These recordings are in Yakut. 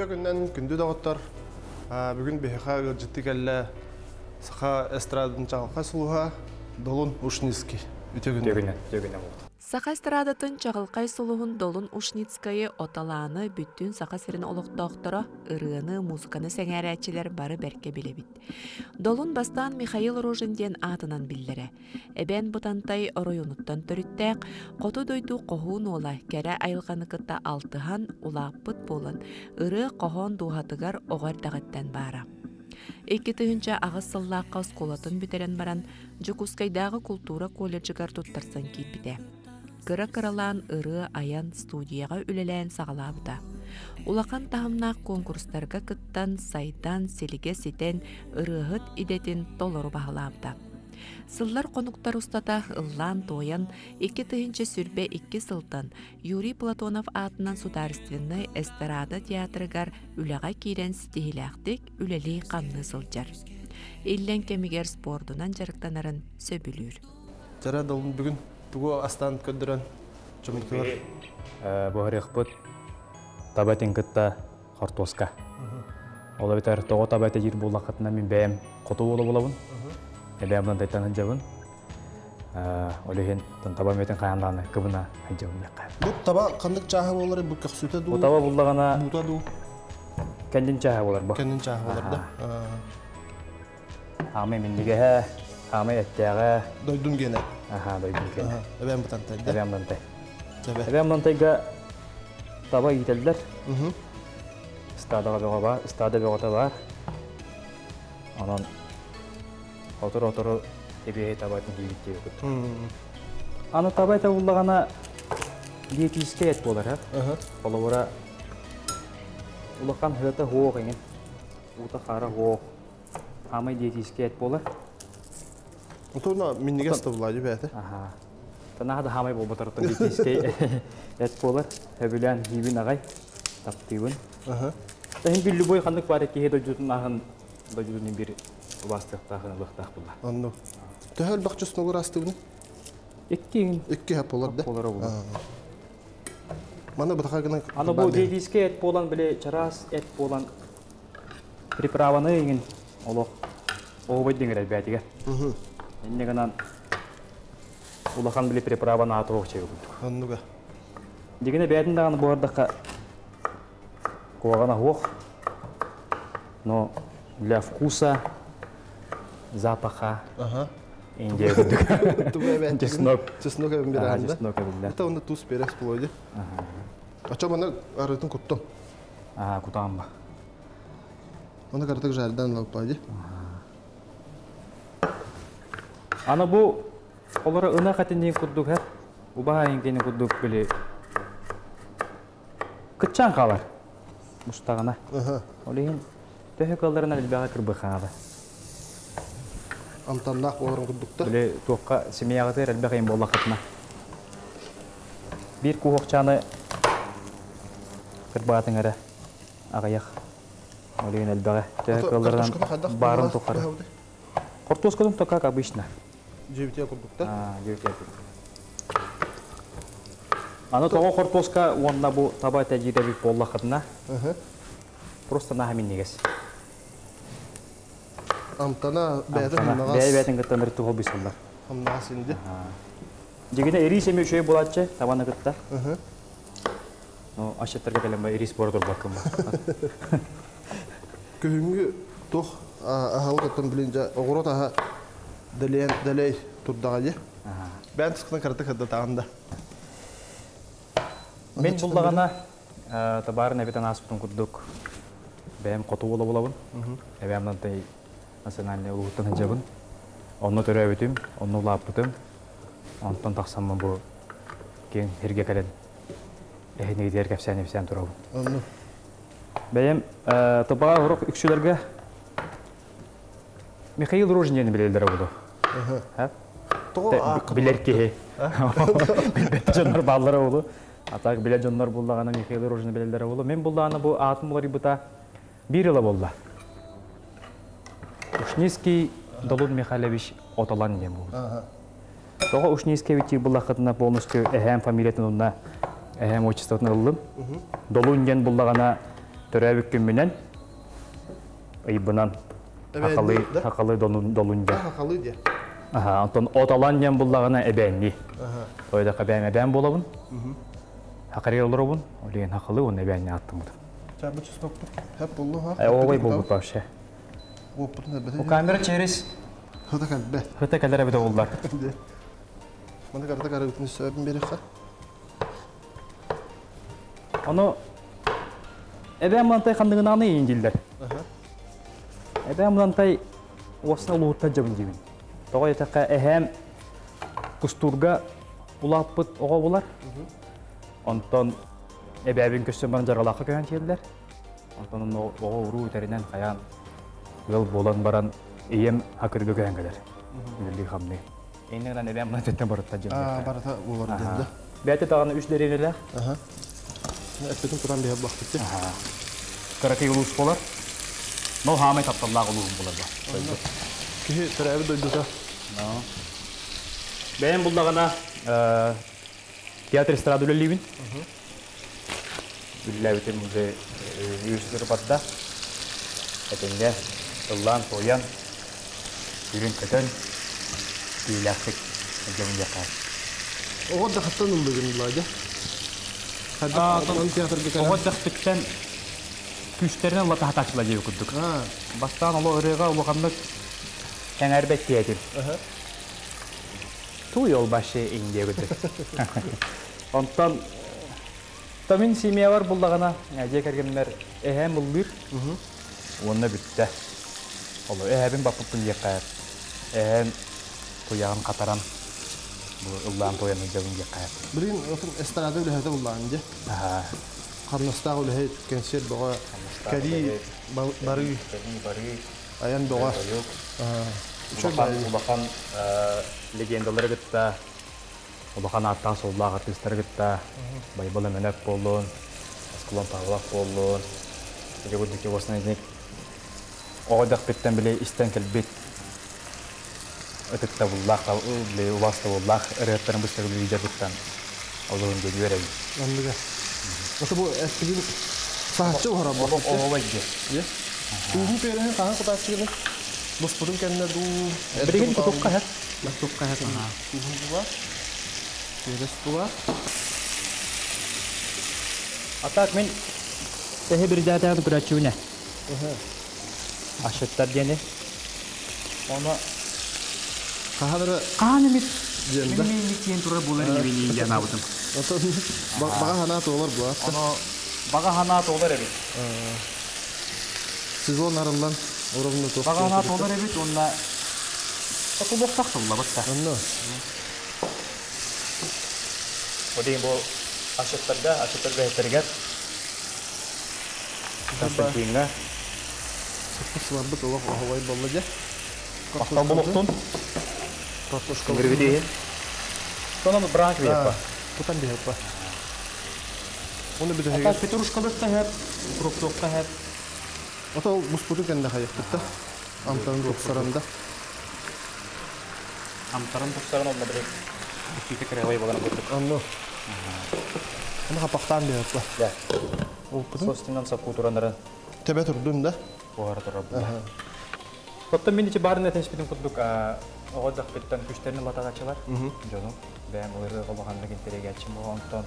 Үтүө күнүнэн күндү доҕоттор! Бүгүн биһиэхэ ыалдьыттыы кэллэ саха эстрадатын чаҕылхай сулуһа Долун Ушницкий. Үтүө күнүнэн. Үтүө күнүнэн, үтүө күнүнэн буолуо. Саха эстрадатын чаҕылхай сулуһун Долун Ушницкайы Оталааны бүттүүн Саха сирин олохтоохторо ырыаны, музыканы сэҥээрээччилэр бары бэркэ билэбит. Долун бастаан Михаил Рожин диэн аатынан биллэрэ. Эбээн Бытантай оройуонуттан төрүттээх, хоту дойду хоһуун уола кэрэ айылҕаны кытта алтыһан улааппыт буолан, ырыа-хоһоон дууһатыгар оҕо эрдэҕиттэн баара. 2008 сыллаахха оскуолатын бүтэрэн баран, Дьокуускайдааҕы култуура колледжыгар туттарсан киирбитэ. Кыра-кыралаан ырыа айан студияҕа үлэлээн саҕалаабыта. Улахан таһымнаах куонкурустарга кыттан, сайдан, силигэ ситэн, ырыаһыт идэтин толору баһылаабыта. Сыллар-хонуктар устата ыллаан-туойан, 2022 сылтан Юрий Платонов аатынан Судаарственнай эстрада театрыгар үлэҕэ киирэн ситиһиилээхтик үлэлии-хамныы сылдьар. Иллэҥ кэмигэр спордунан дьарыктанарын сөбүлүүр. Чара Долун бүгүн тугу астаан көрдөрөн чомутугар? Буһарыахпыт таба этин кытта хортуоска. Ол эбэтэр тоҕо таба этэ диир буоллаххытына мин бэйэм хоту буола булабын. Эбээм булан сылдьабын. Ол иһин таба метин хайаан даҕаны кыбына сылдьабын диэххэ. Бу таба ханнык чааһа буолар бу көхсүтэ дуу? Бу таба буллаҕына буута дуу? Кэннин чааһа буолар бу. Кэннин чааһа буолар да? Аамай минньигэһэ, аамай эттээҕэ. Дойдун гиэнэ. Аха, дойдун гиэнэ. Эбээм Бытантай да? Эбээм Бытантай. Эбээм Бытантайга таба иитэллэр. Ыстаадаҕа бөҕө баар, ыстаада бөҕөтө баар. Онон отору-отору эбиэһи табатын диибит диэбит. Аны таба этэ буллаҕына диетическэй эт буолар, һэ. Холобура улахан сыата суох иҥин, уута хаара суох. Аамай диетическэй эт буолар. Отуна минньигэс да булаадьы бэйэтэ. Аха. Танаһа да хаамай буолбатар диетическэй эт буолар. Сөбүлээн хиибин аҕай, таптыыбын. Таһын bir любой ханнык баар киһи дойдутун аһын дойдутун bir убаастыахтаахын ылыахтаах буолла. Онну. Төһө элбэх чесногу астыбыны? Икки Икки хап болар да? Болар болар. Мана бытаха гына Аны бу диетическэй эт буолан били чараас эт буолан приправаны иҥин олох оһубай диҥэр элбээтигэр. Инне гынан улахан били приправаны аатыох чэйи курдук. Оннуга. Дигине бэйэтин даҕаны буһардахха куһаҕана суох. Но для вкуса, запаха Индия курдук. Чеснок. Чеснок эбин бераанда. Чеснок эбиллэр. Это онно туус перец плоди. Ача маны арытын куттум. Аа, кутаамба. Оны картык жардан лалпади. Аны бу олора ынах этинии курдук хэр убаһа иҥкини курдук били кытчаан хаалар мустаҕына. Ол иһин төһө кыалларынан элбэҕи кырбыхаада. Амтаннаах буоларын курдук да. Били туохха семьяҕытыгар элбэх иһин буоллаххытына. Биир куһуохчааны кырбаатыҥ эрэ аҕыйах. Ол иһин элбэҕи төһө кыалларынан баарын тухары. Хортуоскатын то как обычно. Дьиэбитиэ курдук да? Дьиэбитиэ курдук. Аны тоҕо хортуоска уонна бу таба этэ диир эбит буоллаххытына, просто наһаа минньигэс. Амтана бэйэтин хамнаҕас. Бэйэ-бэйэтин кытта ынырык туһу быысаллар. Хамнаҕас инди. Дьигинэ ириис эмиэ үчүгэй буолааччы табаны кытта. Ну, асчыттарга кэлэн ба ириис буора турбаккын ба. Күһүҥҥү туох аһылык оттон билин дьэ оҕуруот аһа дэлэйэн дэлэй турдаҕа дии. Бэйэн тускунан кыратык сырдатаҕын да. Мин буллаҕына табаарын эбитэн ааспытын курдук бэйэм хоту буола булабын. Эбээм Нантай национальнай улууһуттан сылдьабын. Онно төрөөбүтүм, онно улааппытым. Онтон тахсаммын бу киэҥ сиргэ кэлэн эһинигитигэр кэпсээн-ипсээн турабын. Онно. Бэйэм ТПА урук үксүлэргэ Михаил Рожин диэн билэллэрэ буолуо. Билэр киһи. Билбэт дьоннор бааллара буолуо. А так билэр дьоннор буллаҕына Михаил Рожины билэллэрэ буолуо. Мин буллаҕына бу аатым уларыйбыта биир ыла буолла. Ушницкий Долун Михайлович Отолан диэн буолбут. Тоҕо Ушницкий эбит буллаххытына полностью эһээм фамилиятын уонна эһээм отчествотын ыллым. Долун диэн буллаҕына Төрөөбүт күммүнэн ыйбынан хахалы хахалы долун дьэ. Хахалы дьэ. Аха, онтон оталан диэн буллаҕына эбээнни. Тойдоха бэйэм эбээн буолабын. Хакари олоробун, олиен хахалы уонна эбээнни аттыммыт. Чабы чеснокпут хэп боллу ха. Оой болбут вообще. У камера через Хыта кэлбэ. Хыта кэлэр эбит оллар. Маны карта карыбытын сөбүн берехха. Ону эбээн мынантай ханныгынааны иин дииллэр. Эбээн мынантай уосна улуутта дьабын диибин. Тоҕо диэтэххэ эһээм Кустуурга улааппыт оҕо булар. Онтон эбээбин көстөн баран Жаргалаахха көһөн тиэллэр. Онтон онно оҕо уруу үтэринэн хайаан ыал буолан баран ийэм Хакырга көһөн кэлэр. Үлэлии-хамныы. Иннэ гынан эбээм мына төттөн барытта дьон. Аа, барыта буолар диэн. Бэйэтэ даҕаны үс дэриэбинэлээх. Аха. Эппитин кутан биһэр бахтыччы. Кыракый улуус буолар. Но хаамай тапталлаах улууһум буолар ба. Киһи төрөөбүт дойдута. Бэйэм буллаҕына театр эстрада үлэлиибин. Үлэлээбитим уже үс барда. Этэҥҥэ ыллаан-туойан, үрүн-көтөн, түүлээхтик дьон диэххэ. Оҕо дахаттан ыллыгын Владя? Оҕо дахпыттан күүстэринэн ыла таһатааччылар диэби курдук. Бастаан оло ырыаға улаханнык кэҥэрбэт диэтим. Туй ол башы иң диэбитик. Онтон Тамин семьялар буллаҕына дьиэ кэргэммэр эһээм ыллыыр уонна бүттэ. Ол эһээбин баппыппын диэххэ эһээм туйаҕын хатаран бу ыллаан туойан сылдьабын диэххэ. Билигин эстрада үлэһитэ буллаҕын дьэ. Хамнастаах үлэһит, кэнсиэр бөҕө, кэлии барыы, кэлии барыы, айан бөҕө. Улахан улахан легендалары кытта улахан ааттаах суоллаах артыыстары кытта Байбал Эмэнэп буоллун, Аскалон Павлов буоллун, ити курдук уосна оҕо эрдэхпиттэн били истэн кэлбит ытыктабыллаах, били убаастабыллаах ырыаттарын быстах видеобуттан олуһун диэн үөрэбин. Оннуга. Ото бу эппигин саһаччы уһаран Олох оһолой диэ. Тууһун пиэрэһин хаһан кутааччыгын? Буспутун кэннэ дуу? Билигин кутукка хат. Кутукка хат. Тууһун була. Пиэрэс була. А так мин тэһи бирдээтэҕи көрөөччүбүнэ. Ашыттар диэни. Оны Хаһан эрэ хаһан эмит диэн да. Мин киэн турар буолар инибин диэн аабытым. Отон баҕа санаа туолар буолар. Ону баҕа санаа туолар эбит. Сезон арыллан уровну туох. Баҕа санаа туолар эбит уонна тулуохтаах туллабат да. Онно. Бу деген бу ашыттарга, ашыттар бэһэттэригэр Константиҥҥа Сыларбыт олох оһолой болла дьэ. Махтал болуохтун. Картошка. Гүрүбүтиһин. Сонон бранк биһэппа. Тутан биһэппа. Оны Ата бүтөһүгэр. петрушкалыкка хэп, укроптуохха хэп. Ото ол буспутун кэннэ хайыппытта. Амтарын тупсаранда. Амтарын тупсаран онно билик. Үстүүтэ кырыабай болан курдук. Онно. Оны хапактаан биһэппа. Да. Оппутун. Состинан сапку туранарын Төбө турдун да. буһара турар була. Оттон мин ичи баарын этеспитин курдук оҕо дахпыттан күстэрин латаачылар дьону бэйэм ылыры олоханнык интэриэгээччим буолан онтон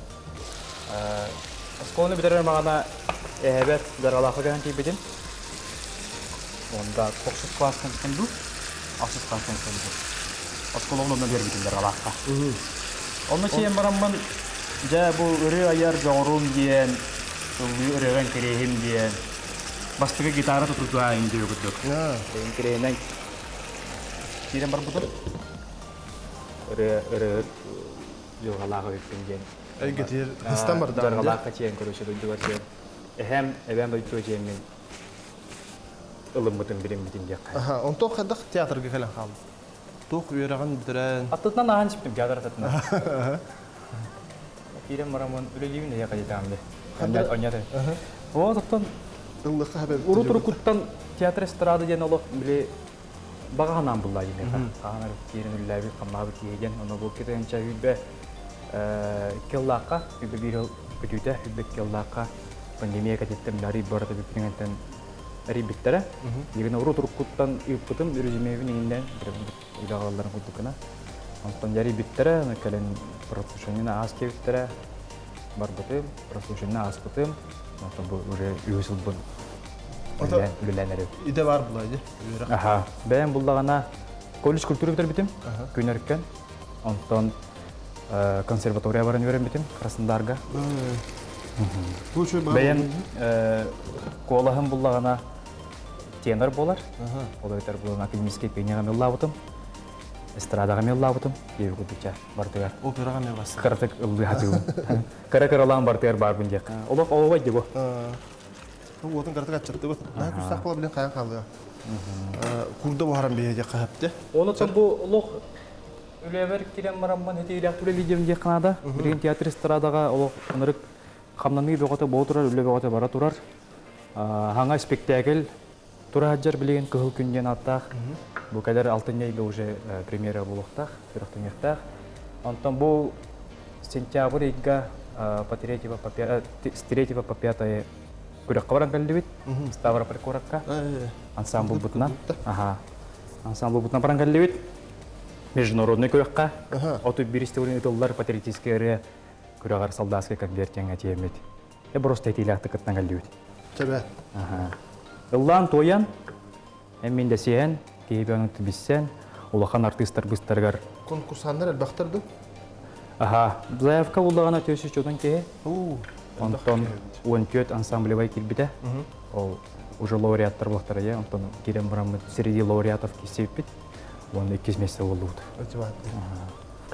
оскуоланы бүтэрэр маҕана эһэбэр Жаргалаахха көһөн тиийбитим. Онда тохсус класстан дуу, ахсыс класстан дуу. Оскуолабын онно биэрбитим Жаргалаахха. Онно чиэн бараммын дьэ бу ырыа айар дьоҕурум диэн, ыллыы ырыаҕын кириэһим диэн бастакы гитара тутутуа диye курдук. Кириэһинэн киирэн барбытым. Ырыа ырыа дьылҕалаах эбиппин диэн. Эйгэтиир хыстан бардаан. Жаргалаахха чиэн короче дойдугар чиэн. Эһэм, эбэм дойдуга чиэммин ылыммытым билиммитин диэххэ. Аха, онтон хайдах театрга кэлэн хаалдым. Туох үөрэҕин бүтэрэн. Аттытынан ааһан испитим театр аттытынан. Киирэн бараммын үлэлиибин эйэ хайытаам де. Онньат. Вот оттон Ыллыкка хабе. урут уруккуттан театр эстрада диэн олох били баҕа ханаан буллаа диэн. Хаанар киирин үллээбит хамнаабыт киһи ону бу китенча хүлбэ кыллаахха хүлбэ биир хыл бүтүүтэ хүлбэ кыллаахха Пандемия кэтиттэн бары барыта бүппүтүҥэнтэн эрийбиттэрэ. Егина урут уруккуттан ыыппытым резюмебин иҥиннэн үлэҕалларын курдуккuna. Онтон эрийбиттэрэ, кэлин прослушивание аас диэбиттэрэ. Барбытым, прослушивание ааспытым. Онтон бу уже үһүс сылбын үлэлээн эрэбит. Идэ бар була ди. Аха. Бэйэм буллаҕына колледж культуры бүтэрбитим. Күн өркөн. Онтон консерватория баран үөрэммитим Краснодарга. Бэйэм куолаһым буллаҕына тенор буолар. Ол эбэтэр булан академический пениеҕа ыллаабытым. Эстрадаҕа ыллаабытым. Диэби курдукча бартыгар. Операҕа эмиэ басса. Кыратык ыллыы хатыыбын. Кыра-кыралаан бартыгар баарбын диэх. Олох олобой ди бу. Уотун кыратык аччаттыбыт. Наһаа күстээх буола билин хайан хаалыа. Курда буһаран биһиэ диэххэ сөптө. Оны бу олох үлэбэр кирэн бараммын этиилээх үлэлиидим диэх наада. Билигин театр эстрадаҕа олох ынырык хамнаныы бөҕөтө буола турар, үлэ бөҕөтө бара турар. Хаҥа спектакль тура сылдьар билигин Кыһыл күн диэн ааттаах. Бу кэлэр алтынньы ыйга уже премьера буолуохтаах, сүрэхтэниэхтээх. Онтон бу сентябрь ыйга по третьего по с третьего по пятое күрэххэ баран кэллибит. Ставрополь куоракка. Ансамблбытынан. Аха. Ансамблбытынан баран кэллибит. Международный күрэххэ. Оту биристе ытыллар патриотический ырыа күрэҕэр солдатский конверт диэҥҥэ тиэммит. Просто этиилээхтик кыттан кэллибит. Төбө. Ыллаан туойан, эммин дэсиһэн, киһи биссен, улахан артыыстар быстарыгар. Конкурсаннар элбэхтэр ду? Аха, заявка улаҕана төсү чотон киһи. Онтон 14 ансамблевай килбите. Ол уже лауреаттар буолтара я, онтон кирен бараммыт среди лауреатов кисеппит. Уонна иккис место боллубут.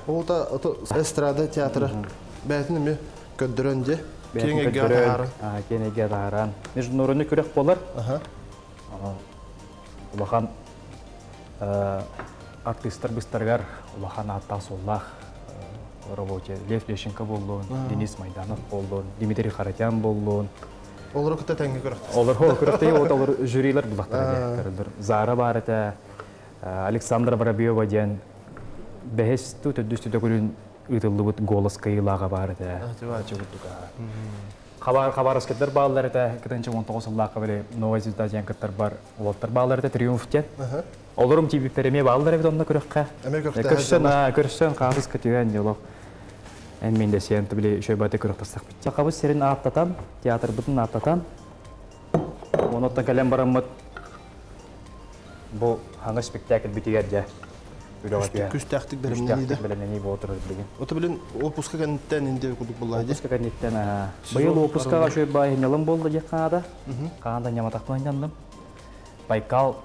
Ол та эстрада театра бәйтин эми көддөрөн же. Киэҥ эйгэҕэ таһааран. Киэҥ эйгэҕэ таһааран. Международный күрэх болар. Улахан артыыстар быстарыгар улахан ааттаах суоллаах рабочий Лев Лещенко боллун, Денис Майданов боллун, Дмитрий Харатян боллун. Олору кытта тэҥҥэ күрэхтэстэр. Олор күрэхтэһи вот олор жюрилар буллахтар. Зара бар этэ, Александра Воробьева диэн бэһис төдүс төкүлүн ыытыллыбыт голос кыйылааҕа бар этэ. Хабар хабаровскайдар бааллар этэ, кытынчы 19 сыллаахха били Новая звезда диэн кыттар бар уолаттар бааллар этэ, Триумф диэн. Олорум тиийбиппэр эмиэ бааллар эбит онно күрэххэ. Көрсөн, көрсөн хаабыс көтүөн дьолох. Эн мен дэсиэн били шөйбаты күрэхтастахпыт. Сахабыт сирин ааттатан, театрбытын ааттатан, оноттон кэлэн бараммыт бу хаҥа спектакль бүтүгэр дьэ үлэҕэ Күстээхтик бэлэмнэнии бэлэмнэнии буола турар билигин. Ото билин отпуска кэнниттэн инде курдук буолла дии. Отпуска кэнниттэн быйыл отпускаға шөй бай нялым болду диэх хаада. Хаанда няматахпын нянным. Байкал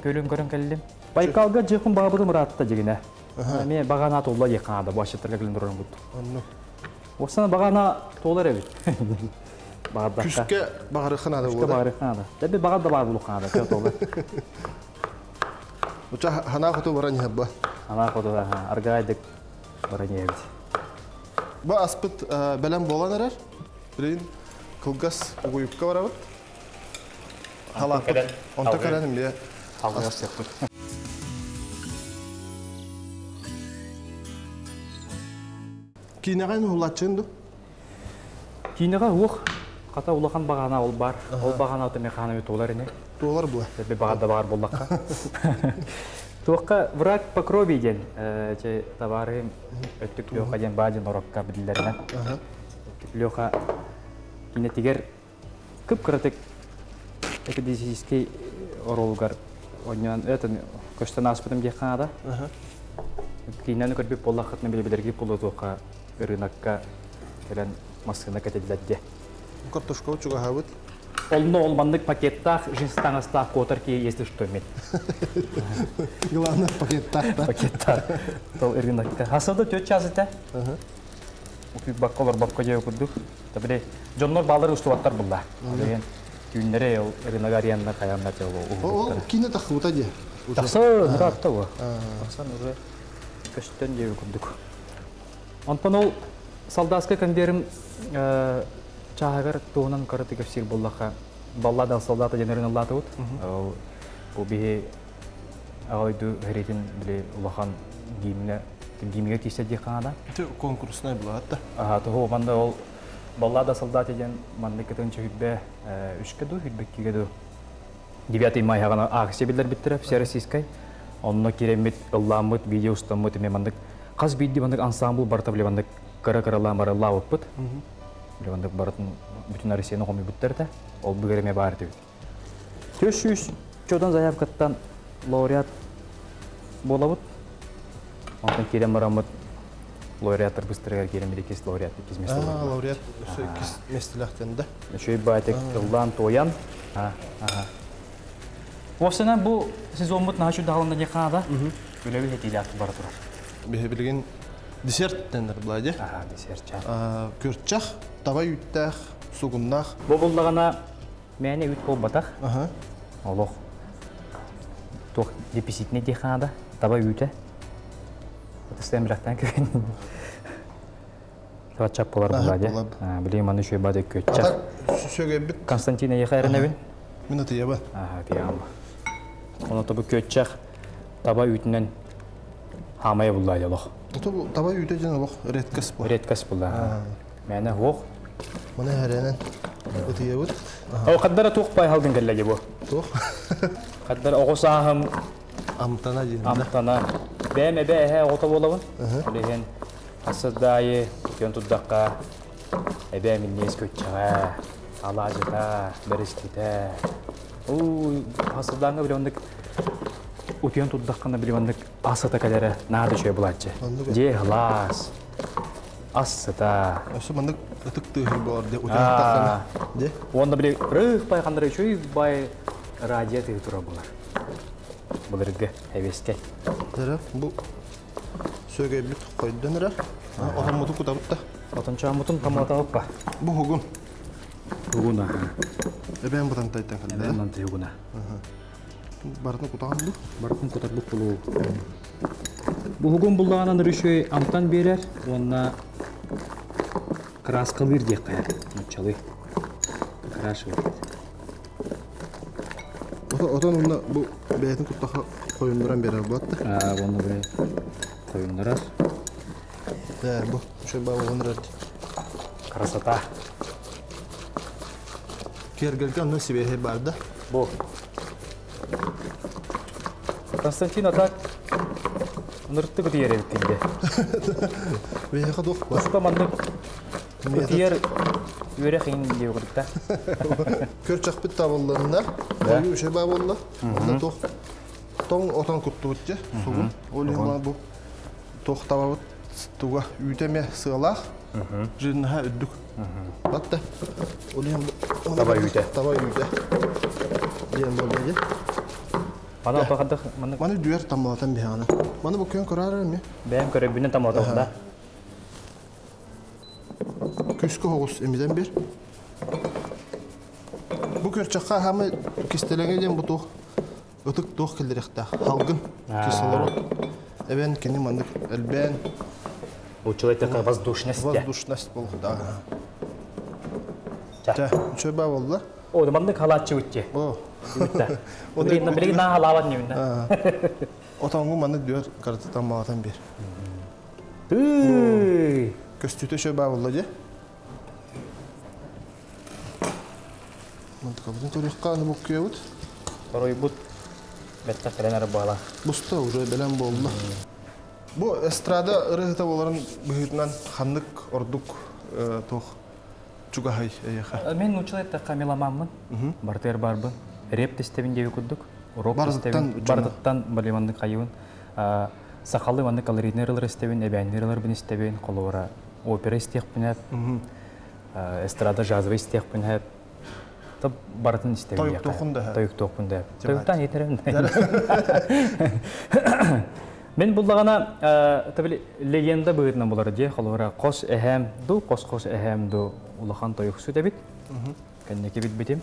көлүн көрөн кэллим. Байкалга жыхын баабытым ыраатта дигине. Мен багана толла диэх хаада бу ашыттарга кэлин турарын кутту. Осана багана толар эбит. Багардакка. Күскө багарыхын ада Күскө болду. Багарыхын ада. Дәбе багар да бар булук хаада кө толар. Уча хана хоту баран яба. Хана хоту аргайдык баран ебит. Бу аспыт бэлэм болан эрэр. Билин кылгас угуйукка барабыт. Халапыт. Онто кэлэн эмиэ. Халгас сеппит. Киинэҕэ уһулааччыгын ду? Киинэҕэ уох хата улахан багана ол бар. Ол багана ото механами туолар ини. Туолар була. Бе багада бар боллакка. Туохка враг по крови диэн че табаарыһым Өттүк Леха диэн баадьын орокка билиллэринэн. Өттүк Леха кинетигер кып-кыратык эпидемический оруолугар оонньоон это көстөн ааспытым диэх хаада. Киинэни көрбүт буоллаххытына билэ-билэргит буолуо туохха ырыынакка кэлэн массыына кэтиллэр диэ. Картошка чугаһаабыт. Онно ол маннык пакеттаах, жизнь таҥастаах куотар киһи если что мин. Главное пакеттаах да. Пакеттаах. Тол ырыынакка. Хасада төрт час этэ. Утуйбакка олорбокко дьиэ курдук. Табили дьоннор баалары устубаттар булла. Деген түүннэри ол ырыынага арианна хаянна те ол Ол кине тахыбыта дии. Тахса ыраатта бу. Тахсан уже көстөн дьиэ курдук. Онтон ол солдатскай конвейерим чааһыгар туһунан кыраты кэпсиир буоллахха, баллада солдата диэн ыллаатыбыт. Ол бу биһи аҕа дойду сэриитин били улахан гимнэ гимҥэ тиийсэ диэх хаана. Ити конкурснай булаат да. Аха, туһу манда ол Баллада солдате диэн маннык кытын чүһүрбэ үшкэ ду, хүрбэккигэ ду. 9 май хаҕана акция биллэрбиттэрэ всероссийскай. Онно киирэммит, ыллааммыт, видео устаммыт, эме маннык хас биирдии маннык ансамбл барыта били маннык кыра-кыралаан барыллаабыппыт. Били маннык барытын бүтүн Россияны хомуйбуттар этэ. Ол бүгэр эме баар этибит. 400 чодан заявкаттан лауреат буолабыт. Онтон киирэн бараммыт лауреаттар быстарыгар киирэн иккис лауреат иккис место. Лауреат иккис местелэхтен да. Үчүгэй баайтык ыллаан туойан. Уопсайынан бу сезоммут наһаа үчүгэй диэххэ наада. Үлэбит этиилээх бара турар. Биһи билигин десерт дэнэр буолла. Аха, десерт чах. Күрчах, таба үүттээх, сугуннаах. Бу буллаҕына мээнэ үүт буолбатах. Олох туох дефицитнэй диэххэ наада. Таба үүтэ. Ытыстан билэхтэн кэлин. Чап болар була дии. Билигин манны үчүгэй бадай күөтчэх. Сөгэбит. Константин эйиэхэ эрэнэбин. Мин атыйабын. Аха, атыйаҕын. Ону тобу күөтчэх таба үүтүнэн хаамайа булла дии олох. Таба үүтэ дьэн олох редкость буолар. Редкость буолла. Мээнэ хуох. Маны эрэнэн ытыйабыт. О, хаддара туох бай халгын кэллэ дии бу. Туох? Хаддара оҕо сааһым амтана диэн. Амтана. Бэйэм эбэ эһэ оҕото буолабын. Ол иһин хасырдаайы күөн турдахха эбээ минньиэс көччэҕэ, алаадьыта, бэрэскитэ. Уу, хасырдааҥҥа били оннук утуйан турдаххына били маннык ас сыта кэлэрэ наада үчүгэй булааччы. Дьиэ сылаас, ас сыта. Өссө маннык ытык тыаһыр буолар дии утуйан турдаххына. Дьэ. Уонна били рых бай ханнара үчүгэй бай радио тыһы турар буолар. Былыргы эбиэскэй. Дара бу сүөгэйбит хойдон эрэр. Отоммутун кутабыт да. Отончооммутун таммалатабыт Бу хугун. Хугуна. Эбээн Бытантайтан кэллэ. Эбээн Бытантай хугуна. Барытын кутаҕын бу? Барытын кутарбыт булуу. Бу хугун буллаҕынан үрүшүй амтан биэрэр уонна краскалыыр диэххэ нуччалыы. Окрашивает. Отон онно бу бэйэтин куттаха хойуннаран берер буолатта. Уонна бу хойуннарар. Да, бу үчүгэй баа Красота. Киэргэлгэ онно сибиэһэй баар да. Бу. Константин, а так ыныртык ытыйар эбиккин дии. Биһиэхэ туох бар? Туспа маннык ытыйар үөрэх иҥин диэбит курдук да. Көрчөхпүт табылланна, хойуу үчүгэй баа буолла. Онно туох тоҥ отон куттубут дьэ, сугун. Ол иһин бу туох табабыт туга үүтэ эмиэ сыалаах, жирнаһа үрдүк. Батта. Ол иһин таба үүтэ. Таба үүтэ. Диэн буолла дьэ. Маны опа маннык Маны дүөр таммалатан биһаҕана. Маны бу күн көрөр эми. Бэйэм көрөбүнэн таммалатабын да. Күскө хоҕус эмиден бир. Бу көрчөххө хамы кистелеңе диэн бу туох ытык туох киллэриэхтээх. Халгын кислород. Эбэн кини маннык элбээн Училай такая воздушность. Воздушность болда. Ча, үчүгэй баа буолла. О, маннык халааччы үтте. О. Билигин билигин наа халаабат ньүмүнэ. Отоҥу маннык дүөр каратытан малатан бир. Тыы. Көстүүтэ үчүгэй баа буолла дии. Мантыкабытын көрүөххэ аны буккуйабыт. Торуйбут бэттэх кэлэн эрэ буола. Буста уже бэлэм буолла. Бу эстрада ырыһыта буоларын быһыытынан ханнык ордук туох чугаһай эйиэхэ? Мен нууччалыы эттэххэ меломаммын. Барытыгар барбын. Реп тестэбин диэби курдук. Рок тестэбин. Барытыттан балиманнык хайыбын. Сахалыы маннык колоритный ырылар истэбин, эбээннир ырыларбын истэбин, холобура опера истиэхпин эстрада джазовый истиэхпин хэп. Барытын истэбин. Тойуктуохун да. Тойуктуохпун да. Тойуктаан иэтэрим. Мен буллаҕына табили легенда быһыытынан булар дии холобура хос эһээм ду хос-хос эһээм ду улахан тойуксут эбит. Кэнники билбитим.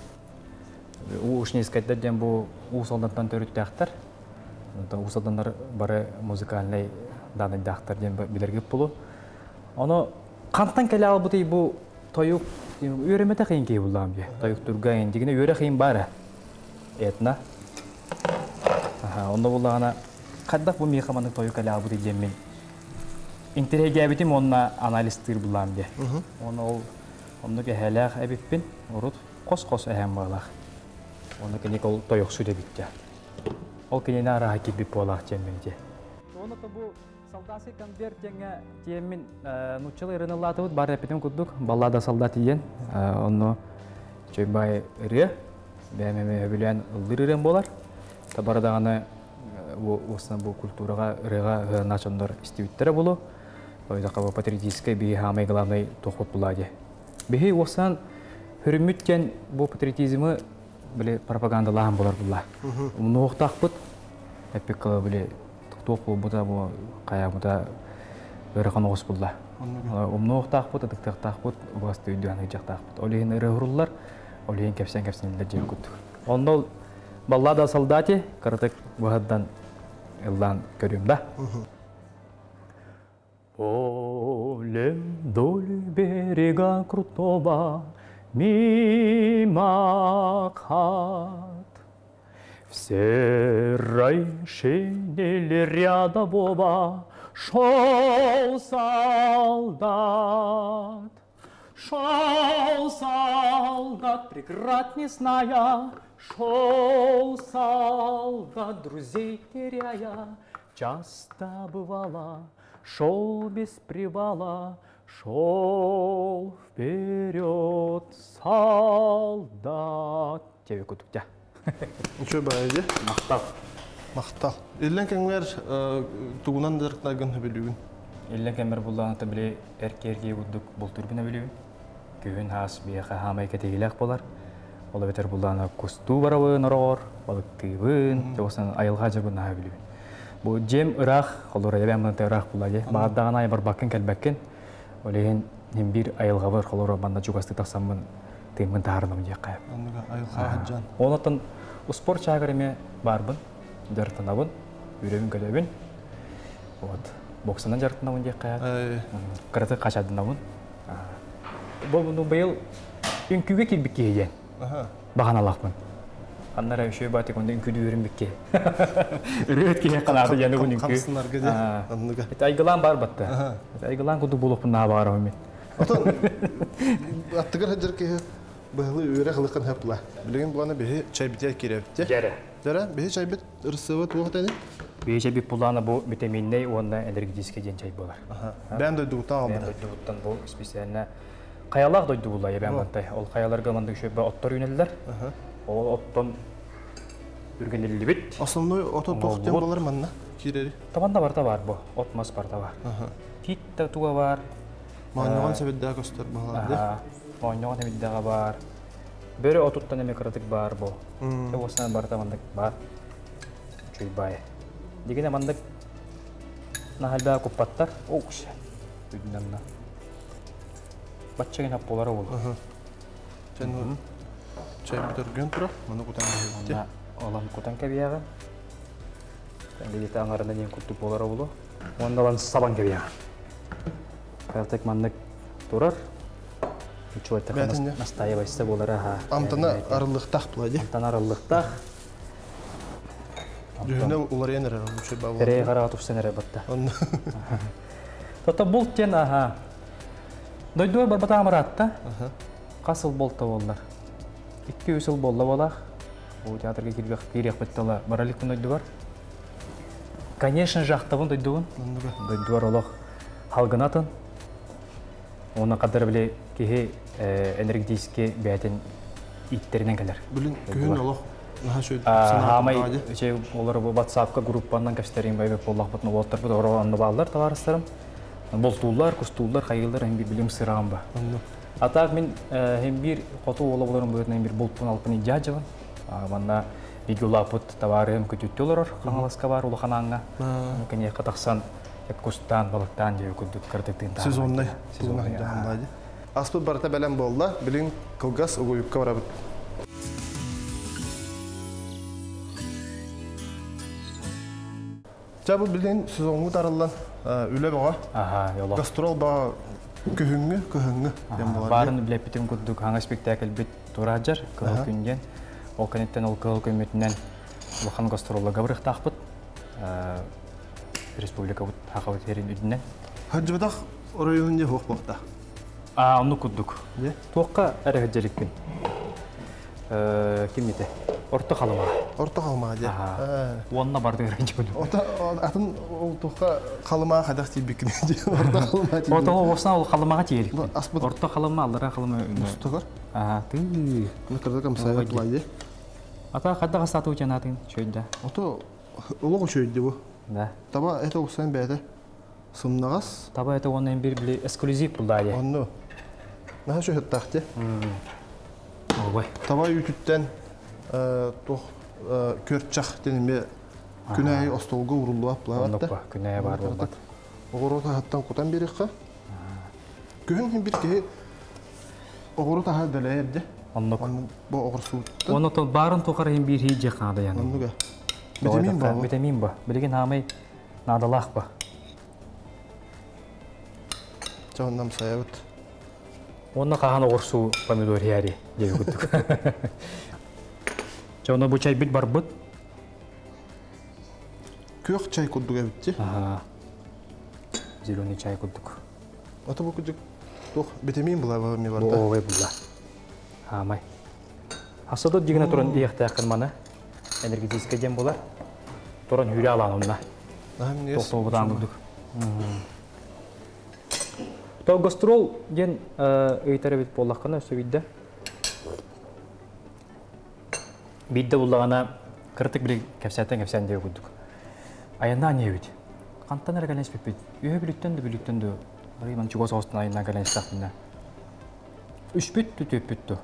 Уу Ушницкайдар диэн бу Уус Алдантан төрүттээхтэр. Уус Алданнар бары музыкальнай даанайдаахтар диэн билэргит булу. Ону хантан кэлэ албытый бу тойук үөрэммэтэх иин киһи буллаҕым дии. Тойуктурга иин дигинэ үөрэх иин баара. Этно. Онно буллаҕына хайдах бу миэхэ маннык тойук кэлэ албытый диэммин интэриэһиргээбитим уонна анализтыыр буллаҕым дии. Уонна ол Оннук эһээлээх эбиппин, урут хос-хос эһээм баалаах. Онно кини ол тойохсу дебиттэ. Ол кинини арааһа кирбит буолаах диэммин дии. Оны бу солдатский конверт диэҥҥэ тиэммин нууччалыы ырыныллаатыбыт бар эппитим курдук баллада солдат диэн онно чөйбай ырыа бэйэм эмиэ өбүлээн ыллыыр ырыам буолар. Табара даҕаны бу культураҕа ырыаҕа ыһыанааччылар истибиттэрэ буолуо. Ойдохо патриотическай биһи самый главный тохот була дии. Биһи уосан хөрүммүт диэн бу патриотизмы били пропагандалаан болар булла. Умнуохтаахпыт эппиккала били туох буолбута бу хайаабыта ыарахан оҕус булла. Умнуохтаахпыт, ытыктыахтаахпыт, убаасты өйдөөн ыйдьахтаахпыт. Ол иһин ырыа хуруллар, ол иһин кэпсээн-кэпсэниллэр дьиэ курдук. Онно баллада о солдате кыратык быһаддан ыллаан көрүм да. Полем вдоль берега крутого, мимо хат, В серой шинели рядового шел солдат. Шел солдат, преград не зная, шел солдат, друзей теряя. Часто бывало, шел без привала, шел вперед солдат. Тебе кутуктя. Үчүгэй баайы. Махтал. Махтал. Иллэн кэмҥэр тугунан дьарыктанаргын сөбүлүүгүн? Иллэн кэммэр буллаҕына били эрки-эркии курдук бултуурбун өбүлүүбүн. Күһүн хаас биһиэхэ хаамай кэтиһиилээх буолар. Ол эбэтэр буллаҕына кустуу барабын ороҕор, балыктыыбын, чугастан айылҕа дьабын наһаа өбүлүүбүн. Бу дьиэм ыраах, холура эбэм мынта ыраах буолла дии. Баҕардаҕына айы барбаккын кэлбэккин. Ол иһин иһин биир айылҕабар холура манна чугастыы тахсаммын тыыммын таһаарынам диэххэ. Оннуга айылҕа сылдьан. Онон успуорт чааһыгар эмиэ баарбын, дьарыктанабын, үөрэбин-көтөбүн. Вот. Боксанан дьарыктанабын диэххэ. Кыратык хачардынабын. Бу быйыл үҥкүүгэ киирбит киһи диэн. Баҕаналаахпын. Ханна эрэ үчүгэй баатык онно үҥкүүлүүрүм бикки. Ырыат киһи ханаата диэн угун үҥкүү. Хамсынарга дии. Оннуга. Это айгылаан бар батта. Это айгылаан курдук буолуохпун наһаа баҕарабын мин. Отон аттыгар сылдьар киһи быһылы үөрэх ылыххын хөп була. Билигин булана биһи чайбитигэр киирэбит. Дьэрэ. Дьэрэ, биһи чайбит ырысыаба туох этэний? Биһи чайбит булаана бу витаминнэй уонна энергетическэй диэн чай буолар. Бэйэм дойдубуттан аҕалбыта. Бэйэм дойдубуттан бу специально хайалаах дойду буолла эбээн Бантай. Ол хайаларга маннык үчүгэй оттор үүнэллэр. Ол оттон үргэниллибит. Основной ото туох диэн буолар манна киирэри? Табанда барыта бар бу. От мас барыта бар. Тиит да туга бар. Моонньоҕон сэбирдэҕэ көстөр баһылар. Моонньоҕон сэбирдэҕэ бар. Бөрө отуттан эмэ кыратык бар бу. Уосынан барыта маннык бар. Үчүгэй баай. Дигинэ маннык наһальбаа куппаттар. Оукс. Үдүнэн бачча гына буолара буолуо. Чэн чайбыт өргөн турар, маны кутан кэбиһэбит. Олан кутан кэбиһэҕин. Где-то аҥарынан диэн курдук буолара буолуо. Уонна олан сабан кэбиһэҕин. Картик маннык турар. Үчүгэй настаивайса буолара аха. Амтана арыллыктаах була дии. Амтана арыллыктаах. Дьүһүнэ уларыйан эрэр үчүгэй баалар. Эрэй хараҕа тупсан эрэр батта. Тото булт диэн аха. Дойдугар барбатаҕым ыраатта. Хас сыл буолта буоллар? 2-3 сыл буолла буолаах. Бу театрга киириэхпит тыла бара иликпин дойдубар. Конечно же, ахтабын дойдубун. Дойдубар олох халгынатын. Уонна қадар били киһи энергетически бэйэтин ииттеринэн кэлэр. Билин күһүн олох Хаамай олор бу WhatsApp-ка группанан кэпсэтэрин байбыт буоллахпытына уолаттарбыт оро онно бааллар товарыстарым. Болтууллар, кустууллар, хайыыллар хим бир билим сыраҕым ба. Атаак мин хим бир хоту уола болорум быһыытынан бир булпун алпын илдьаажабын. Манна биги улааппыт табаарыһым күтүттү олорор Хаҥаласка баар улахан ааҥҥа. Киниэхэ тахсан кустаан, балыктаан диэби курдук кыратык Сезонный. Сезонный. Аспыт барыта бэлэм буолла. Билин кылгас угуйукка барабыт. Ча бу билин сезоҥҥут арыллан үлэ бөҕө. Гастрол баҕа күһүҥҥү, кыһыҥҥы диэн буолар. Баарын билэппитим курдук хаҥа спектакльбит тураажар кыһыл күн диэн. Ол кэнниттэн ол кыһыл күммүтүнэн улахан гастролларга барыахтаахпыт. Республикабыт Хахабыт сирин үрдүнэн. Хадьыбатах оройуонун дьэ хуох буолта. А, онну курдук. Туохха эрэ сылдьарыкпын. Ким ите? Орто Халыма. Орто Халыма дьэ. Уонна бардыгар дьыбын. Ото атын ол туохха Халыма хадах тиийбиккин дьэ. Орто Халыма тиийбик. Орто осна ол Халымаҕа тиийэликпин. Орто Халыма, аллара Халыма. Мустугар. Аа, тыы. Накырда комсайга тулайы. Ата хадда хастаты учанатын чөйдө. Ото олох үчөйдү бу. Да. Таба это уксан бэйэтэ сымнаҕас. Таба это уонна бир били эксклюзив буллаайы. Онну. Наһаа шөһөттаах те. Ой. Таба үүтүттэн туох көрчах тенеме күнәйи остолго уруллуап булаатта. Күнәйи бар болбат. Оҕуруот аһыттан кутан бириэххэ. Күһүн бир киһи оҕуруот аһа дэлэйэр Оннук. Бу оҕурсуутта. Оны то барын тухар хин бир хи жехаада яны. Оннуга. Витамин ба. Витамин ба. Билигин хаамай наадалаах ба. Чоһуннам сайабыт. Онно хахан оҕурсуу помидор хиари диэби курдук. Чоно бу чайбит барбыт. Күөх чай курдук эбитти. Ага. Зеленый чай курдук. Ото бу курдук туох витамин була ми барда. Бу ой була. Хаамай. Асадот дигина туран иэхтээххин маны. Энергетический дем була. Туран хүрэ алаан онна. Тохтобутаан курдук. То гастрол диэн ыйтар эбит буоллаххына өссө биирдэ. Биирдэ буллаҕына кыратык били кэпсээтэн кэпсээн диэ курдук. Айаннаан иһэбит. Хантан эрэ кэлэн испиппит. Үһэ бүлүттэн да бүлүттэн да барыйман чугас оҕустан айаннаан кэлэн истэхпинэ. Үспүт түтүөппүт ту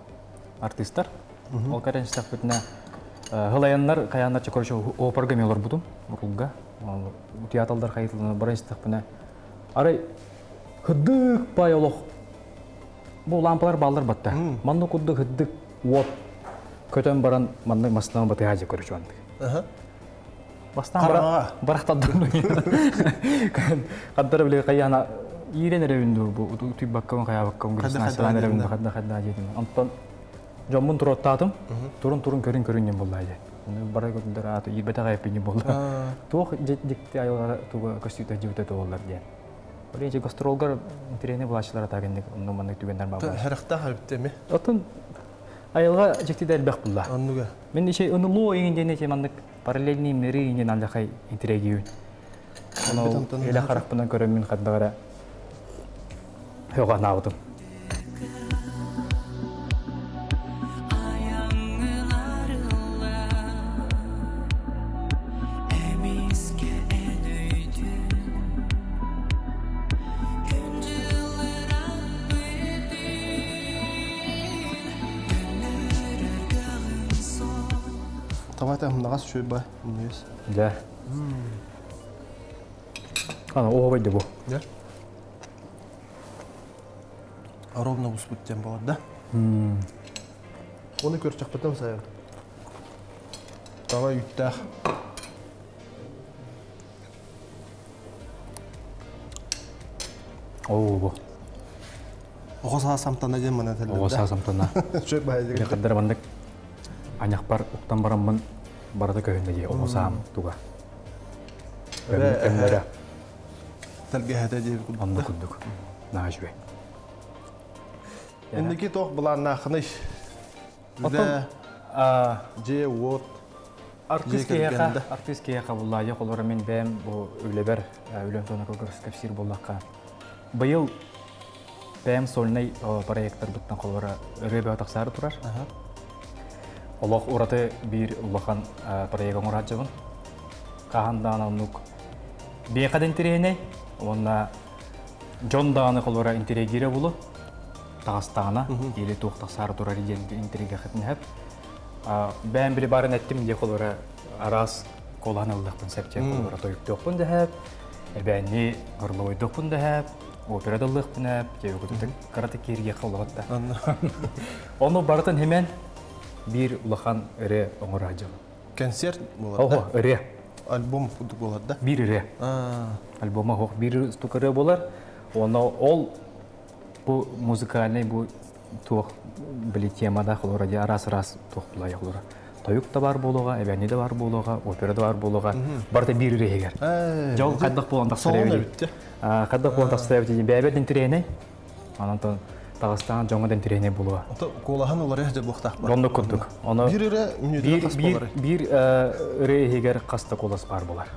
артыыстар. Ол кэлэн истэхпитинэ хылайаннар кайааннар короче оперга мен олорбутум урулга. Театралдар хайытылына баран истэхпинэ арай хыдык пай олох бу лампалар баллар батта. Манны курдук хыдык уот көтөн баран манны маснан батыга же көрүчү андык. Бастан барахтадым. Каддар биле каяна иирен эребинду бу туйбаккам каябаккам гүрсна эребинду хадда хадда жедим. Антон жоммун туроттаатым. Турун турун көрүн көрүн нем боллай. Бара көтүлөр аты ирбете кайып болду. Туох дикти айылга туга көстүтө жибите боллар диэн. Оле гастролгар интерени булачылар атагендик онну маннык түгендер бар. Харахта харбиттеми. Отун айылга жекти элбэх булла. Оннуга. Мен иши ынылуу иңин дене маннык параллельный мири иңин алжакай интерегиюн. Ону эле харахпынан көрөм мин хаддагара хөга наабытым. Давайте нагас шөй бай. Да. Ана ообойду бу. Да. Ровно буспут тем болот, да? Оны көр чакпатам сайын. Давай үттах. Оо бу. Ого самтана дем мана телде. Ого самтана. Шөй бай деген. Каддар бандык. Аняк бар уктан бараммын барда көһүндө же ого саам туга. Өмнөрө. Телге деп кудук. Онну кудук. Наа жубе. Эндики тох булааннаахыный. Үлэ же уот. Артист киһиэхэ, артист киһиэхэ буллаайы холоро мен бэйэм бу үлэбэр үлэм туона кэпсиир буоллахха. Быйыл бэйэм сольнай проекттар буттан холоро ырыа бөҕө тахсаары турар. Олох ураты биир улахан проект оҥорааччыбын. Хаһан даҕаны оннук биэхэ интэриэһинэй, уонна дьон даҕаны холоро интэриэгиирэ булу таҕастаҕына или туох тахсаары турар диэн интэриэгэ Бэйэм били барын эттим дии холоро араас колаан ыллахпын сепче холоро тойуктуохпун дэһэп, эбээнни горловойдуохпун дэһэп, опера дыллыахпын эп, дьэбикутутук караты кииргиэхэ олоҕотта. Ону барытын химен биир улахан ырыа оҥораадьыл. Концерт болар да? Ого, ырыа. Альбом курдук болар да? Биир ырыа. Альбома хох биир стук ырыа болар. Оны ол бу музыкальный бу туох били темада холора ди арас-арас туох булай холора. Тойук да бар болуға, эбәни да бар болуға, опера да бар болуға. Барда биир ырыа. Жол каддах болан тахсар эбит. Каддах болан тахсар эбит. Бәбет интерене. Анан Тагыстаан жоңго ден тирehне булуа. Ото куолаһын уларыйа дьэ буохтаах бар. Оннук курдук. Ону Биир эрэ мүнүүтүгэр биир хас биир буоларый? биир ырыа иһигэр хаста куолас баар буолар.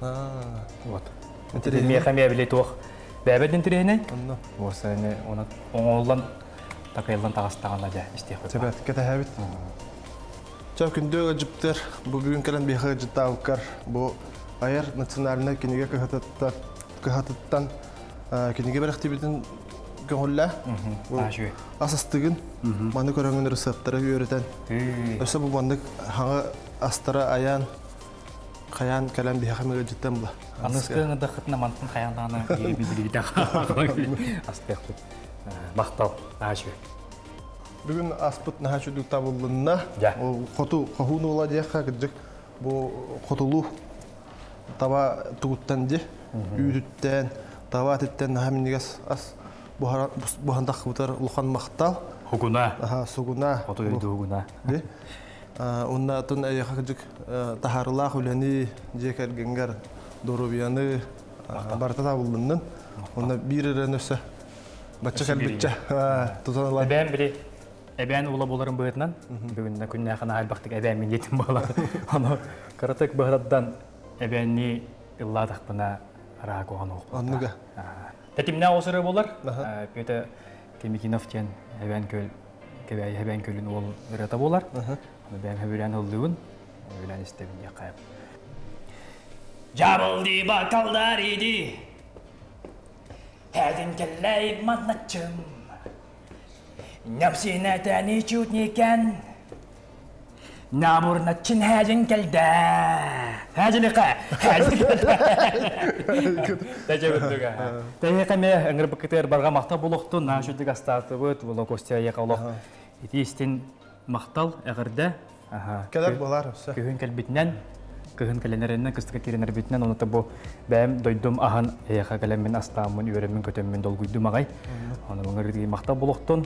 Вот. Интэриэһинэй. Миэхэ эмиэ били туох бэйэбэр интэриэһинэй. Онно. Уосаны оны оҥоһуллан такайыллан таҕыстаҕына дьэ истиэхпит. Сөбөт кэтэһэбит. Чэ күндү ыалдьыттар, бу бүгүн кэлэн биһиэхэ ыалдьыттаабыккар бу айар национальнай кинигэ кыһатыттан кыһатыттан кинигэ бэлэхтиибитин көҥүллээ. Бу ас астыгын, маны көрөҥүн ырысыаптары үөрэтэн, өссө бу маннык хаҥа астара айаан, хайаан кэлэн биһиэхэ ыалдьыттан була. Аныскы ыңырдаххытына мантан хайаан даҕаны билигитэх астыахпыт. Махтал, аачы. Бүгүн аспыт наһаа үчүгдүк табыллынна. Ол хоту хоһуун уола диэххэ кырдьык бу хотулуу таба тугуттан ди үүтүттэн таба атыттан наһаа минньигэс ас буһан таххыбытар улахан махтал. Хугуна. Аха, сугуна. Хоту дойду хугуна. Ди. Уонна атын эйиэхэ кырдьык таһаарылаах үлэни дьиэ кэргэҥҥэр доруобуйаны барыта табыллыннын. Онно биир эрэ өссө Бачча кэлбиччэ тутан ылан. Эбээн били эбээн уола буоларын быһыытынан бүгүн күннээхин аһайбахтык эбээн мин диэтим буолар. Ону кыратык быһыратдан эбээнни ыллаатахпына араак оҕон Оннуга. Тэтимнээх осыры буолар. Петя Кемикинов диэн эбээн көл Кэбээйи эбээн көлүн уол ырыата буолар. Ону бэйэм хөбүлээн ыллыыбын. Хөбүлээн истэбин диэххэ. Дьабылди бакалдар иди Хәдин кэллэй манначчым Ньапсинэтэни чутникен Набурначчин хәдин кэлдэ Хәдинэкэ хәдин кэлдэ Тэжэбүттүгэ Тэйэкэ ме ыңырбыккытыгар барга махтал булуохтун наа шүдүк астаатыбыт була Костя яка олох ити истин махтал эҕэрдэ Кэлэр буолар өссө. Күһүн кэлбитинэн, кыһын кэлэнэринэн, кыстыка киирэнэрбитинэн, онута бу бэйэм дойдум аһан эйэхэ кэлэммин астааммын, үөрэммин, көтөммүн долгуйдум аҕай. Ону маңырдыы махтал булуохтун.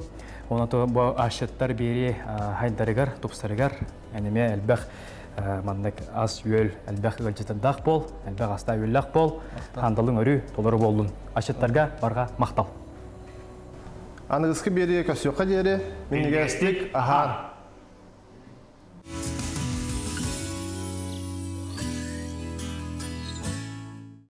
Онута бу асчыттар биэри хайдарыгар, тупсарыгар, эниме элбэх маннык ас-үөл элбэх ыалдьытардаах буол, элбэх астаах үөллээх буол, хандалыҥ өрүү толору буоллун. Асчыттарга барҕа махтал. Аныгыскы биэриигэ көрсүөххэ диэри, минньигэстик аһаан!